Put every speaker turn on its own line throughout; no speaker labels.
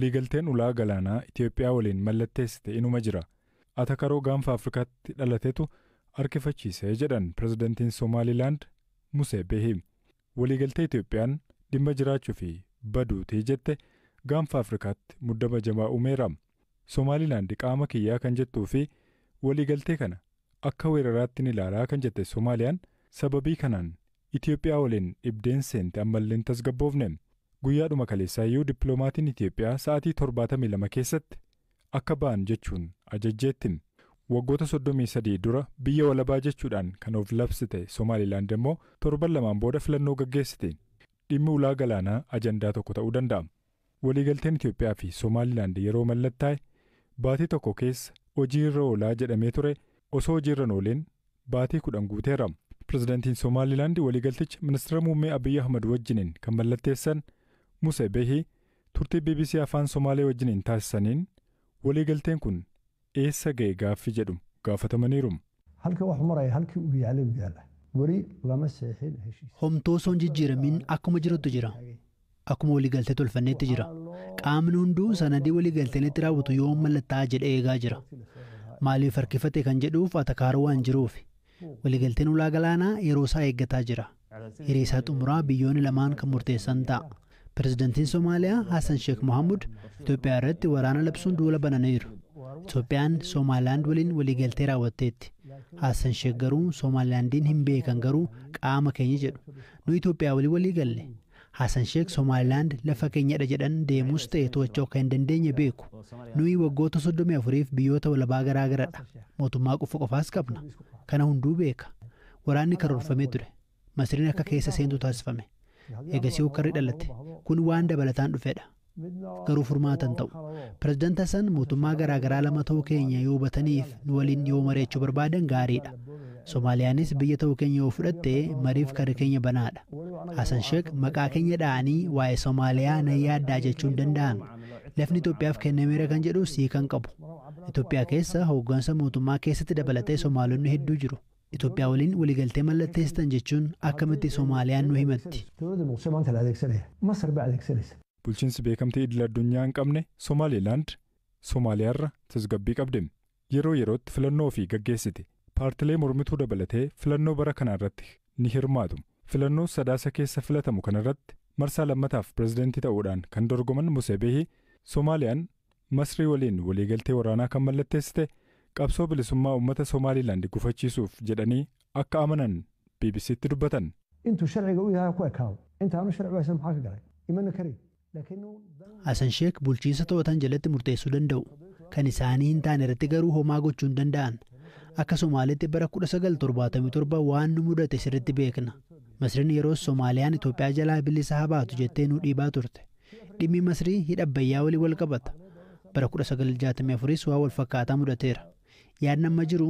Waliigalteen ulaa galaanaa Itoophiyaa waliin mallatteessite inuma jira. Atakaroo gaanfa Afrikaatti dhalatetu harkifachiisee jedhan pirezidantiin Somaalilaand Musee Bihi. Waliigaltee Itoophiyaan dhimma jiraachuu fi baduutii jette gaanfa Afrikaatti muddama jabaa uumeera. Somaalilaand qaama kiyyaa kan jettuu fi waliigaltee kana akka weeraraatti ni ilaalaa kan jette Somaaliyaan sababii kanaan Itoophiyaa waliin dhibdeen seente ammallee hin tasgabboofne. Guyyaadhuma kaleessaayyuu dippiloomaatiin Itoophiyaa sa'aatii 72 keessatti akka ba'an jechuun ajajjeetti. Waggoota 33 dura biyya walabaa jechuudhaan kan of labsite Somaalilaand immoo torban lamaan booda filannoo gaggeessite. Dhimmi ulaa galaanaa ajandaa tokko ta'uu danda'a. Waliigalteen Itoophiyaa fi Somaalilaand yeroo mallattaa'e baatii tokko keessa hojii irra oolaa jedhamee ture osoo hojii irra ooleen baatii 10 guuteera. Pirezidantiin Somaalilaand waliigalticha ministeera muummee Abiyyi Ahmad wajjiniin kan mallatteessan Musee Bihi turtii BBC afaan Somaalee wajjiniin taasisaniin waliigalteen kun eessa ga'e gaaffii jedhu gaafatamaniiru.
Halka wax maraya halkii uu yaalay uu yaala. Weli lama seexin heshiis.
Homtuu osoo hin jijjiiramin akkuma jirutti jira. Akkuma waliigaltee tolfanneetti jira. Qaamni hunduu sanadii waliigalteen itti raawwatu yoo mallattaa jedhee eegaa jira. Maaliif harkifate kan jedhuuf atakaaruu waan jiruuf. Waliigalteen ulaa galaanaa yeroo isaa eeggataa jira. Hiree isaa xumuraa biyyoonni lamaan kan murteessan ta'a. Pirezidantiin Somaaliyaa Hassan Sheekh Mohamud Itoophiyaa irratti waraana labsuun duula bananiiru. Itoophiyaan Somaalilaand waliin waliigaltee raawwatteetti. Hassan Sheekh garuu Somaalilaandiin hin beekan garuu qaama keenya jedhu. Nu Itoophiyaa waliin walii galle. Hassan Sheekh Somaalilaand lafa keenyadha jedhan deemus ta'e to'achuu akka hin dandeenye beeku. Nuyi waggoota 34f biyyoota walabaa garaa garadha. Mootummaa qofa qofaas qabna. Kana hunduu beeka. Waraanni karoorfamee ture. Masriin akka keessa seentu taasifame. Eegasii hokkarri dhalate. Kun waan dabalataan dhufedha. Garuu furmaata hin ta'u. Pireezidant Hassan mootummaa garaa garaa lama ta'uu keenya yoo hubataniif nu waliin yoo mari'achuu barbaadan gaariidha. Somaaliyaanis biyya ta'uu keenya yoo fudhatte mariif karri keenya banaadha. Hassan Sheekh maqaa keenya dha'anii waa'ee Somaaliyaa nan yaaddaa jechuu hin danda'an. Lafni Itoophiyaaf kennameera kan jedhu sii kan qabu. Itoophiyaa keessa hooggansa mootummaa keessatti dabalatee Somaalonni hedduu jiru. Itoophiyaa waliin waliigaltee mallatteessitan jechuun akkamitti Somaaliyaan nu himatti.
Dowladda Muqdisho maanta la adeegsanaya. Masar baa adeegsanaysa.
Bulchiinsi beekamtii idil addunyaa hin qabne Somaalilaand Somaaliyaarra tasgabbii qabdi. Yeroo yerootti filannoo ofii gaggeessiti. Paartilee mormituu dabalatee filannoo bara kanaa irratti ni hirmaatu. Filannoo sadaasa keessa filatamu kanarratti marsaa lammataaf pirezidantii ta'uudhaan kan dorgoman Musee Bihi Somaaliyaan Masrii waliin waliigaltee waraanaa kan mallatteessite qabsoo bilisummaa uummata Somaalilaand gufachiisuuf jedhanii akka amanan BBCtti dubbatan.
Intuu sharciga u yahay ku ekaado. Intaanu sharci haysan maxaa ka galay? Imana karin.
Hassan Sheekh bulchiinsa to'atan jalatti murteessuu danda'u. Kan isaanii hin taane irratti garuu homaa gochuu hin danda'an. Akka Somaaliitti bara 1977 waan nu mudate sirriitti beekna. Masriin yeroo Somaaliyaan Itoophiyaa jalaa bilisa haa baatu jettee nu dhiibaa turte. Dhimmi Masrii hidha Abbayyaa waliin wal qabata. Bara 1964s waa wal fakkaataa mudateera. Yaadni amma jiru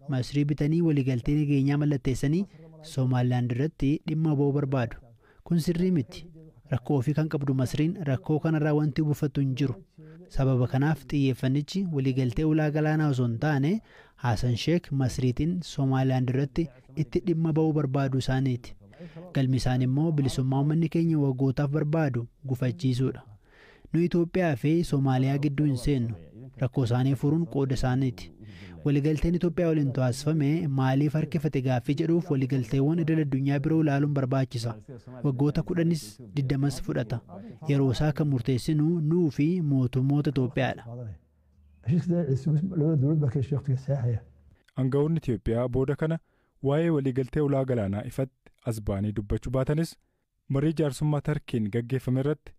Masrii bitanii waliigaltee nageenyaa mallatteessanii Somaalilaand irratti dhimma ba'uu barbaadu. Kun sirrii miti. Rakkoo ofii kan qabdu Masriin rakkoo kanarraa wanti buufattu hin jiru. Sababa kanaaf xiyyeeffannichi waliigaltee ulaa galaanaa osoo hin taane Hassan Sheekh Masriitiin Somaalilaand irratti itti dhimma ba'uu barbaadu isaaniiti. Galmi isaan immoo bilisummaa uummanni keenya waggootaaf barbaadu gufachiisuudha. Nu Itoophiyaa fi Somaaliyaa gidduu hin seennu. Rakkoo isaanii furuun qooda isaaniiti. Waliigalteen Itoophiyaa waliin taasifame maaliif harkifate gaaffii jedhuuf waliigalteewwan idil addunyaa biroo ilaaluun barbaachisa. Waggoota 10s 20s fudhata. Yeroo isaa kan murteessinu nuu fi mootummoota Itoophiyaadha.
Heshiiska labada dowlad baa ka heshiiya waqtiga saxeexaya.
Aangawoonni Itoophiyaa booda kana waa'ee waliigaltee ulaa galaanaa ifatti as ba'anii dubbachuu baatanis marii jaarsummaa Tarkiin gaggeeffame irratti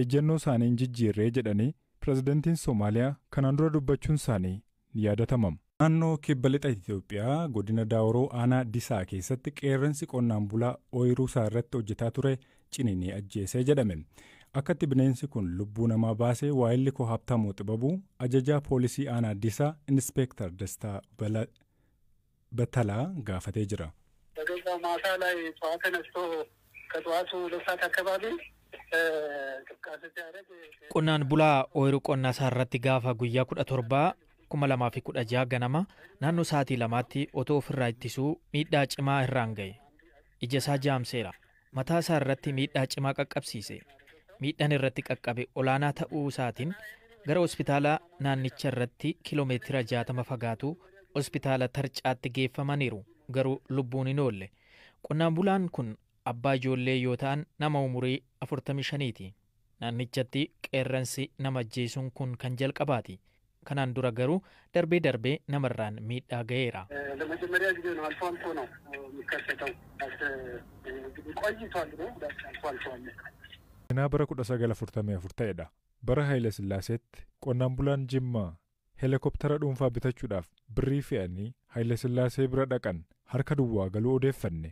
ejjennoo isaanii hin jijjiirree jedhanii pirezidantiin Somaaliyaa kanaan dura dubbachuun isaanii ni yaadatama. Naannoo kibba lixa Itoophiyaa godina Daawuroo aanaa Disaa keessatti qeerransi qonnaan bulaa ooyiruu isaa irratti hojjetaa ture ciniinee ajjeesee jedhame. Akkatti bineensi kun lubbuu namaa baasee waayilli koo Habtaamuu Xibabuu ajajaa poolisii aanaa Disaa Inspeektar Dastaa Battalaa gaafatee jira.
በገዛ ማሳ ላይ ጠዋት ተነስቶ ከጠዋቱ 2 ሰዓት አካባቢ እንቅስቃሴ ሲያደርግ
Qonnaan bulaa ooyiruu qonnaa isaa irratti gaafa guyyaa 17 2016 ganama naannoo sa'aatii 2tti otoo ofirraa ittisuu miidhaa cimaa irraan ga'e. Ija isaa jaamseera. Mataa isaa irratti miidhaa cimaa qaqqabsiise. Miidhaan irratti qaqqabe olaanaa ta'uu isaatiin gara hospitaala naannicha irratti kiiloomeetira 60 fagaatu hospitaala Tarcaatti geeffamaniiru. Garuu lubbuun hin oolle. Qonnaan bulaan kun abbaa ijoollee yoo ta'an nama umurii 45ti. Naannichatti qeerransi nama ajjeesuun kun kan jalqabaati. Kanaan dura garuu darbee darbee namarraan miidhaa ga'eera.
ለመጀመሪያ ጊዜ ነው። አልፎ አልፎ ነው የሚከሰተው። እንግዲህ ቆይቷል ነው አልፎ አልፎ አለ።
Seenaa bara 1944 ta'edha. Bara Haayile Sillaaseetti qonnaan bulaan Jimmaa heelikooptara dhuunfaa bitachuudhaaf birrii fe'anii Haayile Sillaasee bira dhaqan harka duwwaa galuu odeeffanne.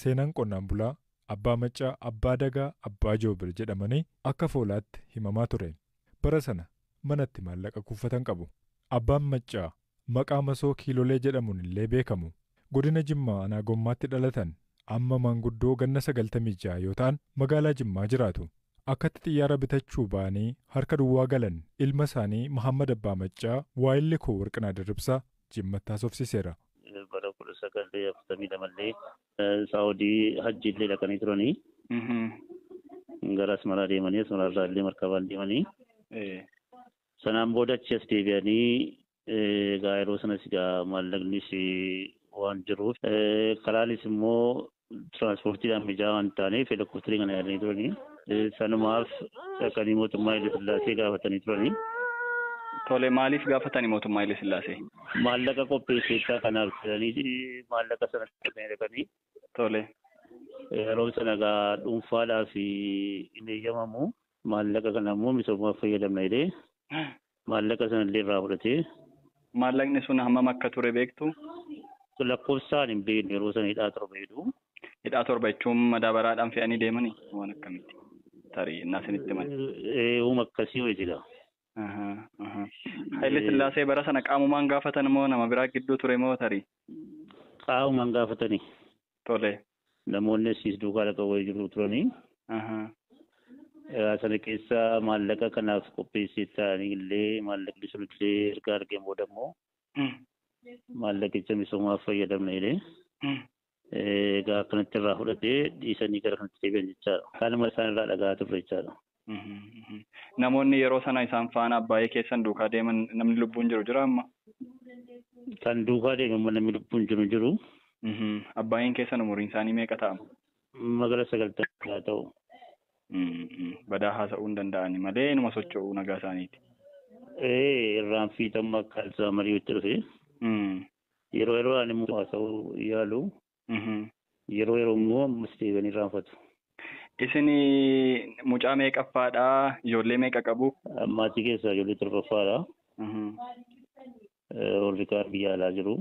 Seenaan qonnaan bulaa Abbaa Maccaa, Abbaa Dagaa, Abbaa Joobir jedhamanii akka foolaatti himamaa ture. Bara sana manatti maallaqa kuufatan qabu. Abbaan Maccaa maqaa masoo kiilolee jedhamuun illee beekamu. Godina Jimmaa aanaa Gommaatti dhalatan. Amma maanguddoo ganna 96 yoo ta'an magaalaa Jimmaa jiraatu. Akkatti xiyyaara bitachuu ba'anii harka duwwaa galan ilma isaanii Muhammad Abbaa Maccaa waayilli koo Warqinaa Dirribsaa Jimmatti haasofsiiseera.
Bara 1942 illee Saawudii hajji illee dhaqanii turanii gara Asmaraa deemanii Asmaraa irraa illee markabaan deemanii sanaan booda achi as deebi'anii egaa yeroo sanas egaa maallaqnis waan jiruuf karaanis immoo tiraanspoortiidhaan mijaa'aa waan taaneef helikoophitarii kana yaadanii turanii sanumaaf dhaqanii mootummaa Haayile Sillaasee gaafatanii turanii.
Tole, maaliif gaafatanii mootummaa Haayile Sillaasee?
Maallaqa qopheesseetaa kanaaf jedhanii maallaqa sana dhaqanii.
Tole.
Yeroo sana egaa dhuunfaadhaaf hin eeyyamamu maallaqa kana immoo misoomaaf fayyadamna jedhee maallaqa sana illee irraa fudhatee.
Maallaqni sun hammam akka ture beektu?
Lakkoofsaan hin beeknu, yeroo sana hidhaa 7 jedhu.
Hidhaa 7 jechuun madaabaraadhaan fe'anii deemanii waan akkamitti? Tarii innaa isinitti himan.
Uuma akkasii hojiidha.
Haayile Sillaasee bara sana qaamumaan gaafatan moo nama biraa gidduu ture moo tarii?
Qaamumaan gaafatanii.
Tole.
Namoonni asiis duukaa dhaqan wayii jiru turanii. Sana keessa maallaqa kanaaf qopheessee ta'anii illee maallaqni sun illee erga argeen booda immoo maallaqicha misoomaaf fayyadamna jedhee egaa akkanatti irraa fudhatee dhiisanii gara kanatti deebi'an jechaadha. Kanuma isaan irraa dhaga'aa turre jechaadha.
Namoonni yeroo sana isaan faana abbaayee keessan duukaa deeman namni lubbuun jiru jira amma?
Kan duukaa deemu amma namni lubbuun jiru jiru.
Abbaayeen keessan umuriin isaanii meeqa ta'a?
Magala 90 haa ta'u.
Badaa haasa'uu hin danda'ani malee inuma socho'uu nagaa isaaniiti.
Irraan fiixamma akka Alzheimerii itti dhufe. Yeroo yeroodhaan immoo haasa'uu yaalu. Yeroo yeroo immoo ammas deebi'anii irraanfatu.
Isin mucaa meeqaffaadhaa? Ijoollee meeqa qabu?
Maatii keessaa ijoollee torbaffaadha. Warri kaan biyya alaa jiru.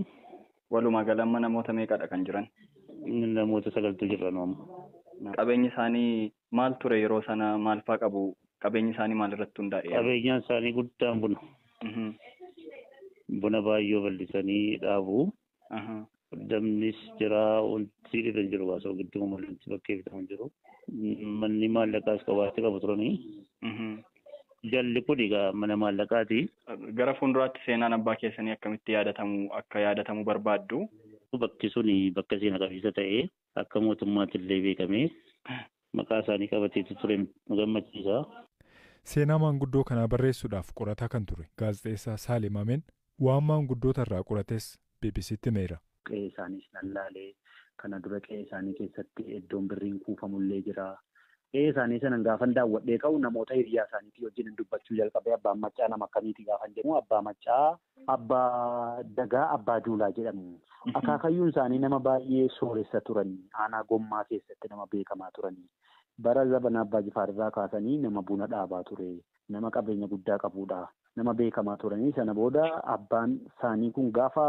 Walumaa galamma namoota meeqadha kan jiran?
Namoota 9tu jira amma.
Qabeenyi isaanii maal ture yeroo sana, maal faa qabu? Qabeenyi isaanii maal irratti hundaa'e?
Qabeenyaan isaanii guddaan buna. Buna baay'ee bal'isanii dhaabu. Damnis jira, wanti dhiban jiru baasoo gidduu mul'anti bakkee bitamu jiru. Manni maallaqaas qabaatee qabu turanii. Jalli kun egaa mana maallaqaati.
Gara fuulduraatti seenaan abbaa keessanii akkamitti yaadatamu akka yaadatamu barbaaddu?
Bakki sun bakka seena qabeessa ta'ee akka mootummaatti illee beekamee maqaa isaanii qabateetu ture nu gammachiisa.
Seenaa maanguddoo kanaa barreessuudhaaf qorataa kan ture gaazexeessaa Saalim Ameen waan maanguddoota irraa qorates BBCtti himeera.
Qe'ee isaaniis lallaalee kana dura qe'ee isaanii keessatti iddoon birriin kuufamullee jira. Qe'ee isaanii sanan gaafan daawwadhee ka'u namoota hiriyaa isaaniitii wajjin dubbachuu jalqabee abbaan maccaa nama akkamiiti gaafan jedhamu abbaa maccaa abbaa dagaa abbaa duulaa jedhamu. Akaakayyuun isaanii nama baay'ee sooressa turanii aanaa gommaa keessatti nama beekamaa turanii. Bara zabana abbaa jifaar irraa kaasanii nama buna dhaabaa ture, nama qabeenya guddaa qabudha, nama beekamaa turanii. Sana booda abbaan isaanii kun gaafa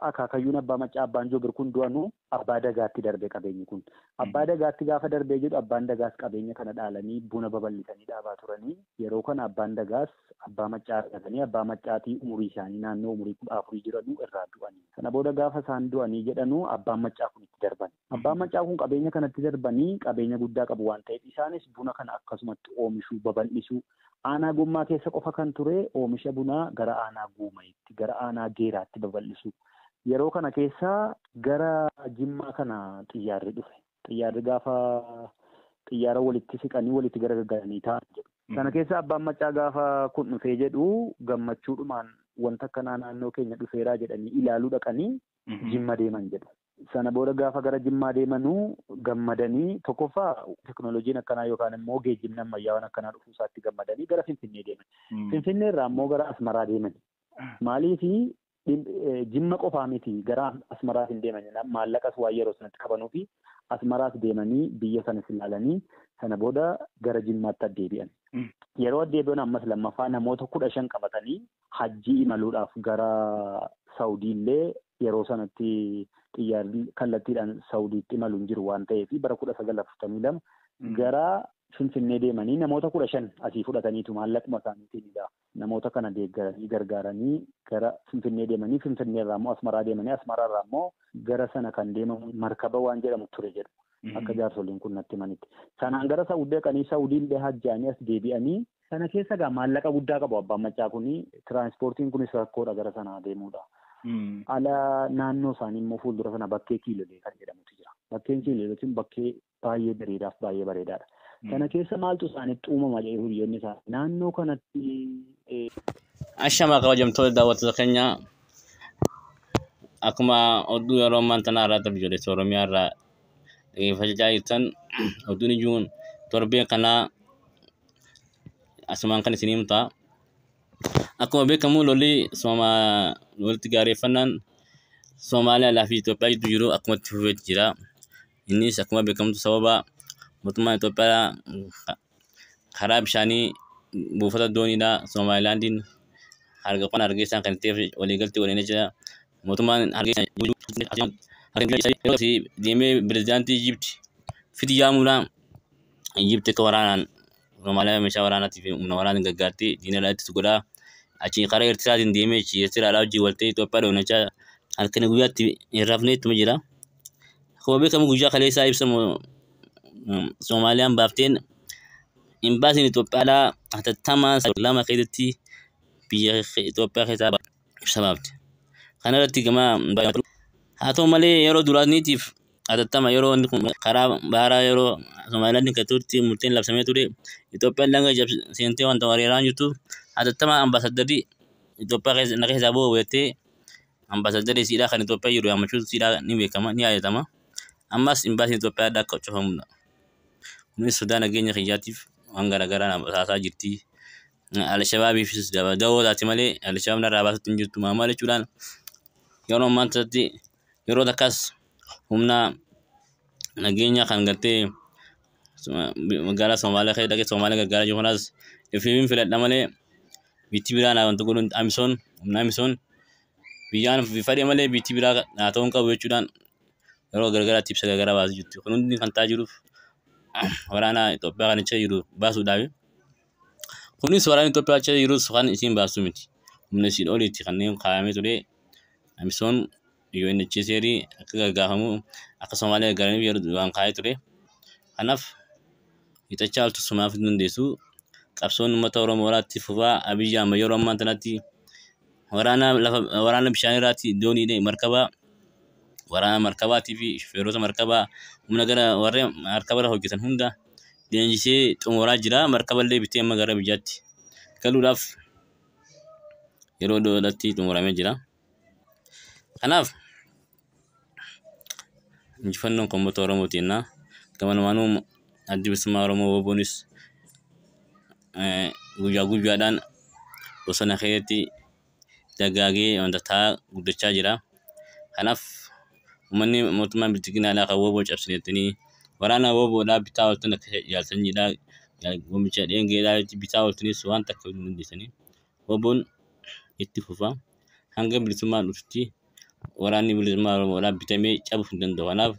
akaakayyuun abbaa maccaa abbaan joobir kun du'anu abbaa dagaatti darbe qabeenyi kun. Abbaa dagaatti gaafa darbee jedhu abbaan dagaas qabeenya kana dhaalanii buna babal'isanii dhaabaa turanii. Yeroo kana abbaan dagaas abbaa maccaa argatanii abbaa maccaatii umurii isaanii naannoo umurii 14 jiranuu irraa du'anii. Sana booda gaafa isaan du'anii jedhanuu abbaan maccaa kun itti darban. Abbaan maccaa kun qabeenya kanatti darbanii qabeenya guddaa qabu waan ta'eef isaanis buna kana akkasumatti oomishuu babal'isuu aanaa gommaa keessa qofa kan ture oomisha bunaa gara aanaa guumayitti gara aanaa geeraatti babal'isu. Yeroo kana keessa gara Jimmaa kana xiyyaarri dhufe. Xiyyaarri gaafa Xiyyaara walitti siqanii walitti garagalanii taa'an jedhu. Sana keessa abbaan maccaa gaafa kun dhufee jedhu gammachuudhumaan wanta akkanaa naannoo keenya dhufeeraa jedhanii ilaaluu dhaqanii Jimma deeman jedhu. Sana booda gaafa gara Jimmaa deemanuu gammadanii tokkoffaa teknooloojiin akkanaa yookaan immoo geejjibni ammayyaawaan akkanaa dhufuu isaatti gammadanii gara Finfinnee deeman. Finfinnee irraa immoo gara Asmaraa deeman. Maaliifi Jimma qofaa miti gara Asmaraas hin deeman maallaqas waan yeroo sanatti qabanuu fi Asmaraas deemanii biyya sanas ilaalanii sana booda gara Jimmaatti addeebi'an. Yeroo addeebi'an ammas lammaffaa namoota 15 qabatanii hajjii imaluudhaaf gara Saawudiillee yeroo sanatti xiyyaarri kallattiidhaan Saawudiitti imalu hin jiru waan ta'eef bara 1942 gara Finfinnee deemanii namoota 15 asii fudhataniitu maallaquma isaaniitiinidha. Namoota kana deeggaranii gargaaranii gara Finfinnee deemanii Finfinnee irraa immoo Asmaraa deemanii Asmaraa irraa immoo gara sana kan deemamu markaba waan jedhamu ture jedhu. Akka jaarsoliin kun natti himanitti. Sanaan gara Saawudii dhaqanii Saawudiillee hajjaanii as deebi'anii sana keessa egaa maallaqa guddaa qabu abbaan maccaa kuni tiraanspoortiin kunis rakkoodha gara sanaa deemuudha. Ala naannoo isaanii immoo fuuldura sana bakkee kiilolee kan jedhamutu jira. Bakkeen kiilolee bakkee baay'ee bareedaaf baay'ee bareedaadha. Sana keessa maaltu isaanitti uumama jedhee hiriyoonni isaanii naannoo kanatti.
Ashamaa kabajamtoota daawwattoota keenya akkuma oduu yeroo ammaan tanaa irraa biyyoolessa Oromiyaa irraa dhaggeeffachaa jirtan oduun ijuun torbee kanaa asumaan kan isinii himta. Akkuma beekamu lolli walitti gaareeffannaan Somaaliyaa fi Itoophiyaa gidduu jiru akkuma itti fufee jira. Innis akkuma beekamutu sababa mootummaan Itoophiyaa karaa bishaanii buufata dooniidha Somaalilaandiin harka kan Hargeysaan kan ta'eef waliigaltee waliin jira. Mootummaan Hargeysaa deemee pirezidaantii Ijipti fiti yaamuudhaan Ijipti akka waraanaan Somaaliyaa meeshaa waraanaatii fi humna waraanaan gargaartee diina ittisu godhaa. Achi karaa Eertiraatiin deemee Eertiraadhaa hojii waltee Itoophiyaa doonachaa halkan guyyaatti hin rafne ittuma jira. Akkuma beekamu guyyaa kaleessaa ibsamu Somaaliyaan baafteen imbaasiin Itoophiyaadhaa hatattamaan 2 keessatti biyya Itoophiyaa keessaa ibsa baafte. Kana irratti gama haa ta'u malee yeroo duraaniitiif hatattama yeroo inni kun karaa baharaa yeroo Somaaliyaandiin kan turte murteen labsamee ture Itoophiyaan laga seentee wanta weeraraan jirtu hatattama ambaasaddarri Itoophiyaa keessa na keessaa bu'u jettee ambaasaddarri isiidhaa kan Itoophiyaa jiru yaammachuun isiidhaa ni beekama ni yaadatama. Ammas imbaasiin Itoophiyaa akka cufamudha. Kunis sodaa nageenya kiyyaatiif waan garaagaraa haasaa jirti. Alshabaabiifis dawoo taate malee Alshabaab narraa baasutti hin jirtu. Maal jechuudhaan yeroo ammaa kanatti yeroo takkas humna nageenya kan gartee magaalaa Somaaliyaa keessa dhaqee Somaaliyaa gargaaraa jiru kanaas ifiifin filadha malee biitti biraa naa wanta godhuun Amisoon humna Amisoon biyyaan fadhe malee biitti biraa naa ta'uu hin qabu jechuudhaan yeroo garagaraatti ibsa garagaraa baasuu jirti. Kun hundi kan ta'aa jiruuf waraana Itoophiyaa kan achi jiru baasuudhaafi. Kunis waraana Itoophiyaa achi jirus kan isiin baasu miti. Humna isiin oliitti kanneen kaayamee ture Amisoon UNHCR akka gargaafamu akka Somaaliyaa gargaaraniif yeroo duraan kaayee ture. Kanaaf hiixachaa oltu sumaaf hin dandeessu. Qabsoon uummata Oromoo irratti fufaa Abiyyi Ahmad yeroo ammaa kanatti waraana bishaan irratti doonii markabaa waraana markabaatii fi shufeerota markabaa humna gara warreen markaba irra hojjetan hunda leenjisee xumuraa jira. Markaba illee bitee amma gara biyyaatti galuudhaaf yeroo dhiyoodhaatti xumuramee jira. Kanaaf injifannoon kan uummata Oromooti jenna. Gamanumaanuu addi bilisummaa Oromoo WBOnis guyyaa guyyaadhaan bosona keessatti dagaagee wanta ta'aa guddachaa jira. Kanaaf uummanni mootummaan bilchiginaa kan WBO cabsinettanii waraana WBOdhaa bitaa ooltan akka jaaltanidha. Goomicha dheengeedhaa bitaa ooltanis waan takka hin dandeessanii. WBOn itti fufa. Hanga bilisummaan dhufutti waraanni bilisummaa Oromoodhaa bitamee cabuu hin danda'u. Kanaaf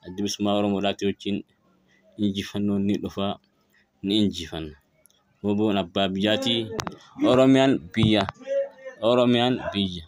addi bilisummaa Oromoodhaatti wajjin injifannoon ni dhufa ni injifanna. WBOn abbaa biyyaati. Oromiyaan biyya. Oromiyaan biyya.